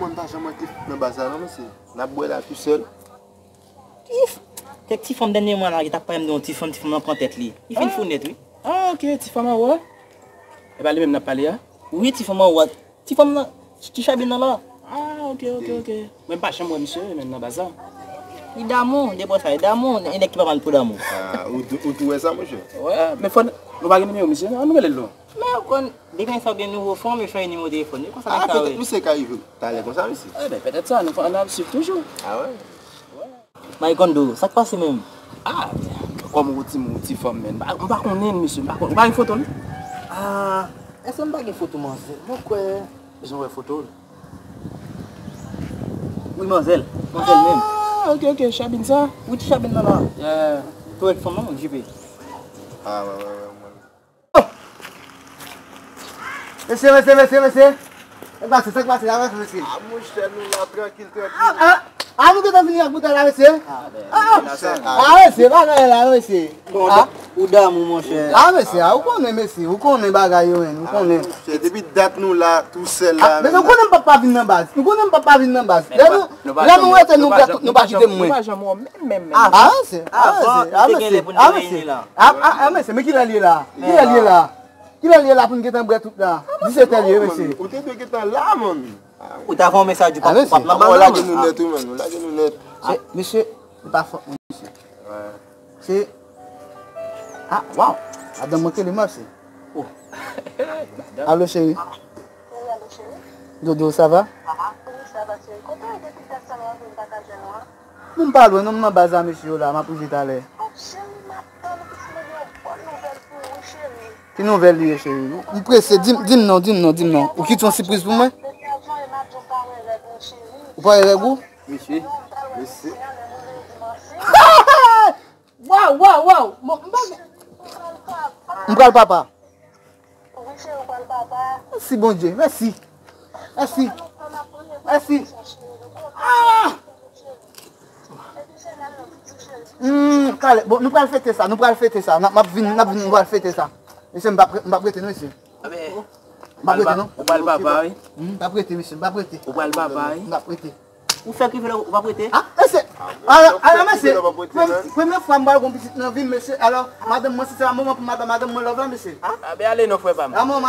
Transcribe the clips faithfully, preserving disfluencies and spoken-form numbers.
Moun pa janm wè ti fanm nan baz la non, mesye. N ap bwè la tou sèl. Kèk ti fanm dènye mwa la ki t ap pale m de yon ti fanm, ti fanm nan pran tèt li. Li fin fou nèt, wi. Ah, ok, ti fanm anwo a? E pa li menm n ap pale a? Wi, ti fanm anwo a. Ti fanm nan, ti chabin nan la. Ah, ok, ok, ok. Mwen m pa janm wè misye menm nan baz la. Li damou, depi sa, li damou, e nèg ki pa mal pou damou. Ah, ou tou, ou tou wè sa, monchè? Wè, men fò n, nou pa gen nimewo misye, non? Ann nou rele l non. Men ou konn, depi sa ou gen nouvo fanm, yo chanje nimewo telefòn. E konsa nèg sa yo ye. Ah, petèt misye ka rive talè konsa, mesye. Eh ben, petèt sa, nou fò n al swiv toujou. Ah wè? Maikondo, sa k pase menm? Ah, kòm ou ti, ou ti fanm, men. M pa, m pa konnen l, mesye. M pa konnen. Ou pa gen foto l? Ah, èske m pa gen foto manzè? Mwen kwè, jan wè foto l. Wi, manzè l. Manzè l menm. Ah, ok, ok, chabin sa? Wi, ti chabin nan la. Yeah. Tou wè fanm nan, J P. Ah, wè, wè, wè, wè. Mesye, mesye, mesye, mesye. Sa k pase, sa k pase, sa k pase, mesye? Ah, monchè, nou la, trankil, trankil. Ah, ah, ah, nou gentan vini ak boutèy la, mesye? Ah, ah, mesye, bagay la, mesye. Bon, ah, ou damou, monchè. Ah, mesye, ah, ou konnen, mesye, ou konnen bagay yo, menn, ou konnen. Ah, monchè, depi dat nou la, tou sèl la, ah, mesye, ou konnen m p ap pa vin nan baz. Ou konnen m p ap pa vin nan baz. Lè nou, lè nou rete, nou pa, nou pa kite m, mwen. Nou pa janm wè menm, menm, menm. Ah, ah, mesye, ah, mesye, ah, mesye. Ah, ah, ah, mesye, men kilè l ye la? Kilè l ye la? Kilè l ye la pou n gentan bwè tout la? Disetè l ye, mesye. Ou te dwe gentan la, man. Ou ta voye yon mesaj, ou p ap, ou p ap nan baz la, lage nou nèt, wi, man. Ou lage nou nèt. Se, mesye, se pa fòt mwen, mesye. Se, ah, waw. Madanm mwen rele m, mesye. Oh. Alo, cheri. Wi, alo, cheri. Dodo, sa va? Wi, sa va, cheri. Kote w ye depi dat sa la, w ap vin pa ka jwenn ou an? Moun pa lwen non, m nan baz a mesye yo la, m ap rive talè. Oh, cheri, m ap tann ou, pitit mwen gen yon bòn nouvèl pou ou, wi, cheri. Ki nouvèl li ye, cheri? M prese, di m, di m non, di m non, di m non. Ou kite yon sipriz pou mwen? Mesye a voye m ap di w pa wè règ ou, cheri. Ou pa wè règ ou? Mesye, mesye. Waw, waw, waw. Bon, m pa gen. M pral papa. Wi, cheri, ou pral papa. Mèsi, Bondye. Mèsi. Mèsi. Mèsi. Ah! Hmm, talè. Bon, nou pral fete sa, nou pral fete sa. N ap, m ap vin, n ap vin, nou pral fete sa. Mesye, m p ap, m p ap rete, non, mesye. M p ap rete, non. Ou pral papa, wi. Hmm, m p ap rete, mesye, m p ap rete. Ou pral papa, wi. M p ap rete. Ou fèk rive la, ou p ap rete? Ah, mesye. Alò, alò, mesye, premye, premye fwa m pral gon pitit nan vi m, mesye. Alò, madanm mwen, si se pa moman pou madanm, madanm mwen love la, mesye. Ah, ben ale non, frè pa m. Non, non,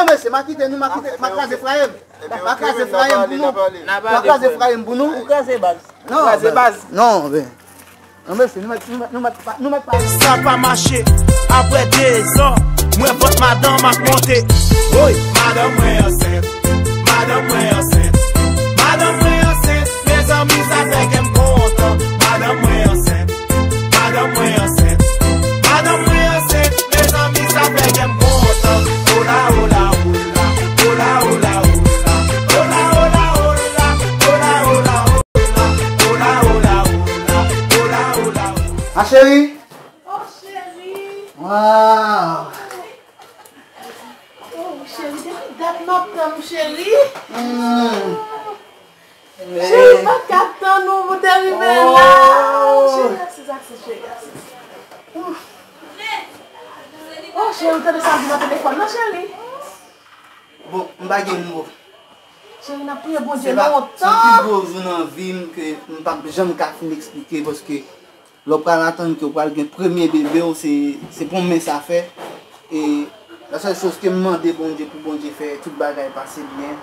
mesye, m a kite nou, m a kite, m a kraze fwaye m. M a kraze fwaye m pou nou. M a kraze fwaye m pou nou. Ou kraze baz. Non, kraze baz. Non, ben. Non, mesye, nou mèt, nou mèt, nou mèt, nou mèt pa. Sa pa mache, apre dezan, m wè vant madanm ap monte. Woy! Madanm mwen ansent, madanm mwen ansent, madanm mwen ansent, mezanmi, sa fè kè m kontan. Madanm mwen ansent, madanm mwen ansent, madanm mwen ansent, mezanmi, sa fè kè m kontan. Ola, ola, ola, ola, ola, ola, ola, ola, ola, ola, ola, ola. Ma chérie. Oh, cheri. Waw. Oh, cheri, depi dat m ap tann ou, cheri. Mm. Cheri, m pa t ka tann ou pou te rive la. Oh. Cheri, asis, asis, cheri, asis. Oh, cheri, ou tande sa m di nan telefòn nan, cheri? Bon, m pa gen mo. Cheri, n ap priye Bondye lontan. Se pa, se pi gwo jou nan vi m ke m p ap janm ka fin eksplike, paske lè w pral atann ke w pral gen premye bebe w, se, se pwomès a fè. E la sèl choz ke m mande Bondye pou Bondye fè tout bagay pase byen.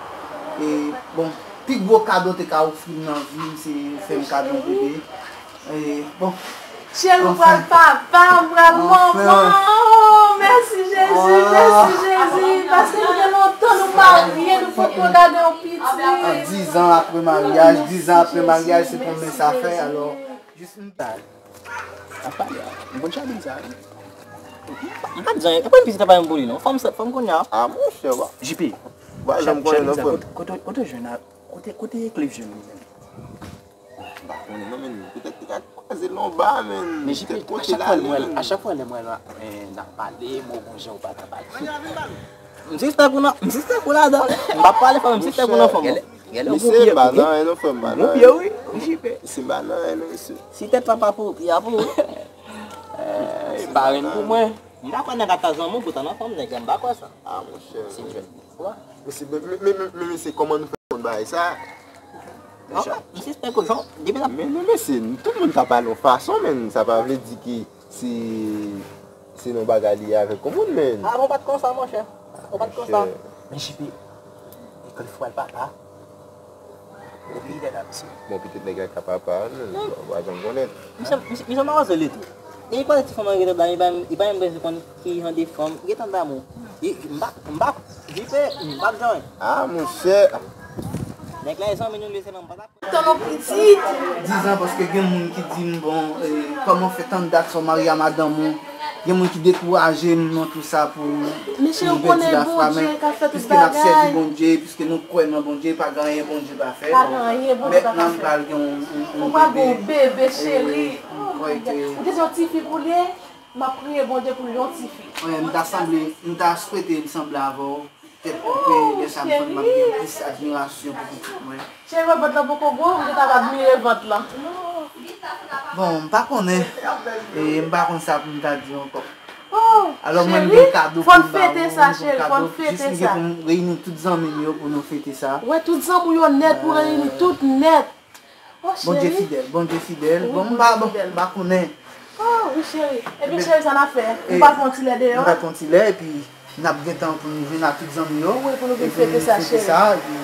E bon, pi gwo kado te ka ofri m nan vi m, se fè m kado yon bebe. E, bon. Cheri, ou pral papa, ou pral manman. Oh, mèsi Jezi, mèsi Jezi. Paske nou gen lontan nou marye, nou potko gade yon pitit. Dizan apre maryaj, dizan apre maryaj, se pwomès a fè, alò, jis m ta. Ap pale a. M konn chabin sa, wi. M pa t jan, e pa yon pitit ap pale m pou li, non. Fanm sèt, fanm kounye a. Ah, monchè, wa. J P. Wa, janm konnen, non, frè m. Kote, kote, kote w jwenn a, kote, kote Cliff jwenn li menm? M pa konnen non, men petèt li ka kwaze l anba, men. Men J P, a chak fwa lè m wè l, a chak fwa lè m wè l, eh, n ap pale, m wè w gon jan ou pa ka pale. M sispèk ou nan, m sispèk ou ladan. M pa pale fò, men m sispèk ou nan fanm. Mesye, m pa nan anyen non, frè m, m pa nan anyen. J P. Mesye, m pa nan anyen non, mesye. Si tèt la pa pou ou, pye a pou ou. Eh, pa renn pou mwen. M pa kwè nèg ap ta zanmi w pou ta nan fanm, nèg la, m pa kwè sa. Ah, monchè. Se jwèt. Mesye, men, men, men, men, mesye, kòman nou fè Konn bagay sa. Anfen, m sispèk ke Jean, depi l ap Men, men, mesye, tout moun ka pale yon fason, men sa pa vle di ki si se yon bagay li ye avèk yon moun, men. Ah, bon, pa t konsa, monchè. Bon, pa t konsa. Monchè. Men J P, lekòl fwa l papa. Ou bliye dèt la, mesye. Bon, petèt nèg la ka papa, non, ou pa janm konnen. Misye, misye, misye mawozo li tou. Depi kote ti fanm nan gentan damou, li pa menm, li pa menm bezwen konn ki jan de fanm. Gentan damou. Li, m pa, m pa, J P, m pa janm. Ah, monchè. Nèg la, e zanmi nou, mesye, men m pa ta Tann ou pitit. Dizan, paske gen moun ki di m, bon, eh, kòman w fè tann dat san w marye a madanm ou? Gen moun ki dekouraje m nan tou sa pou Mesye, nou ou konnen pèdi lafwa, Bondye men ka fè tout piske n ap sèvi bagay. Bondye, piske nou kwè nan Bondye, pa gen anyen Bondye pa fè. Pa gen anyen Bondye pa ka fè. Mentnan, m pral gen yon, yon, yon bebe. Ou pral gen yon bebe, cheri. Eh, m kwè ke Ou te di yon tifi pou li ye? M ap priye Bondye pou l yon tifi. Wi, m ta sanble, m ta swete m sanble avè w. Tèt koupe, lè sa m konn m ap gen plis admirasyon pou pitit mwen. Cheri, vant lan poko gwo, ou gentan ap admire vant lan. Bon, m pa konnen. E m pa konn sa pou m ta di ankò. Oh, alò, mwen, m gen kado pou m ba ou, m gen kado, jis m gen pou m reyini tout zanmi m yo pou nou fete sa. Wè, tout zanmi w yo nèt, pou reyini tout nèt. Oh, Bondye cheri. Fidèl, Bondye fidèl. Wi, bon, m pa, Bondye bon, fidèl. M pa konnen. Oh, wi, cheri. Epi, cheri, sa n ap fè? Nou pral fè yon ti lè deyò? Nou pral fè yon ti lè, epi n ap gen tan pou nou jwenn ak tout zanmi yo. Wi, pou nou vin fete sa, cheri. Epi nou vin fete sa, epi,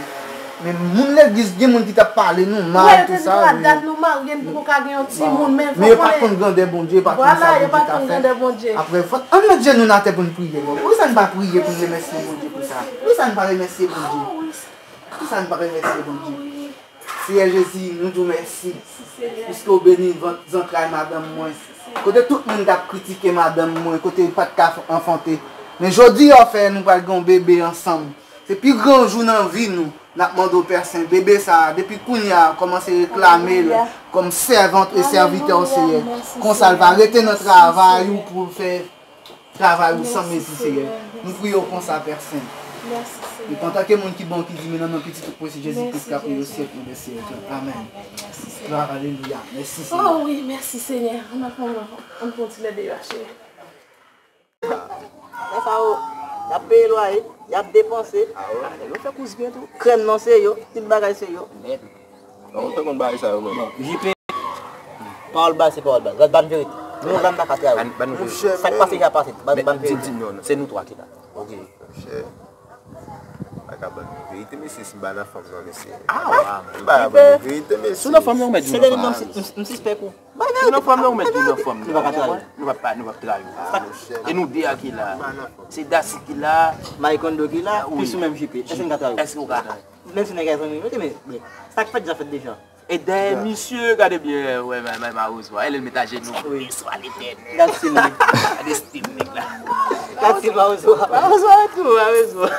men moun legliz, gen moun ki t ap pale nou mal, tou sa, wi. Dat nou marye, n poko ka gen yon timoun, men fò konnen. Men yo pa t konn grandè Bondye, yo pa t konn sa Bondye ka fè. Vwala, yo pa t konn grandè Bondye. Apre, fò, ann met jenou n atè pou n priye, bon. Poukisa n pa priye pou n remèsye Bondye pou sa? Poukisa n pa remèsye Bondye? Poukisa n pa remèsye Bondye? Seyè Jezi, nou di w mèsi. Piske w beni vant, zantray madanm mwen. Kote tout moun t ap kritike madanm mwen, kote l pa t ka anfante. Men jodi a w fè nou pral gen yon bebe ansanm. Se pi gran jou nan vi nou. N ap mande w Pè Sen, bebe sa a, depi kounye a, kòmanse reklame l kòm sèvant e sèvitè w, Seyè. Konsa l va rete nan travay ou pou l fè travay ou san mezi, Seyè. Nou priye w konsa, Pè Sen. Mèsi, Senyè. Epi antanke moun ki bon, ki di men nan non pitit ou Presi Jezi Kris k ap reye syèk dè syèk. Amèn. Glwa, alelouya. Mèsi, Senyè. Oh wi, mèsi, Senyè. Ann fè yon ti lè deyò, cheri. Lè sa yo, y ap peye lwaye, y ap depanse. Yo fè kous byen tou. Krèm nan se yo, tout bagay se yo. Nèt. Bon, ou te konn bagay sa yo menm. Bon, J P, pawòl baz se pawòl baz. Ban m verite. Nou la m pa ka trayi. Ban, ban nou verite. Sa k pase deja pase. Ban, ban m verite. Di, di non, non. Se nou twa ki la. Ok. Monchè. Pa ka ban nou verite, mesye, si m pa nan fanm nan, mesye. Ah, m pa ka ban nou verite, mesye. Si w nan fanm nan, ou mèt di non. Se de li menm, m, m, m sispèk ou. Si w nan fanm nan, ou mèt di nan fanm nan. Nou pa ka trayi. Nou pa, nou pa trayi. Ah, monchè. E nou de a ki la. Se Dasi ki la. Maikondo ki la, wi. Plis ou menm, J P. Èske n ka trayi? Èske w ka trayi? Menm si nèg la zanmi m, men, men, sa k fèt deja fèt deja. E dayè, misye, gade byen, wè, ma, ma, Marozwa, e lè l met ajenou, wi, swa Letènèl. Gad stil li. Gade stil nèg la. Gad stil Marozwa. Marozwa tou, Marozwa.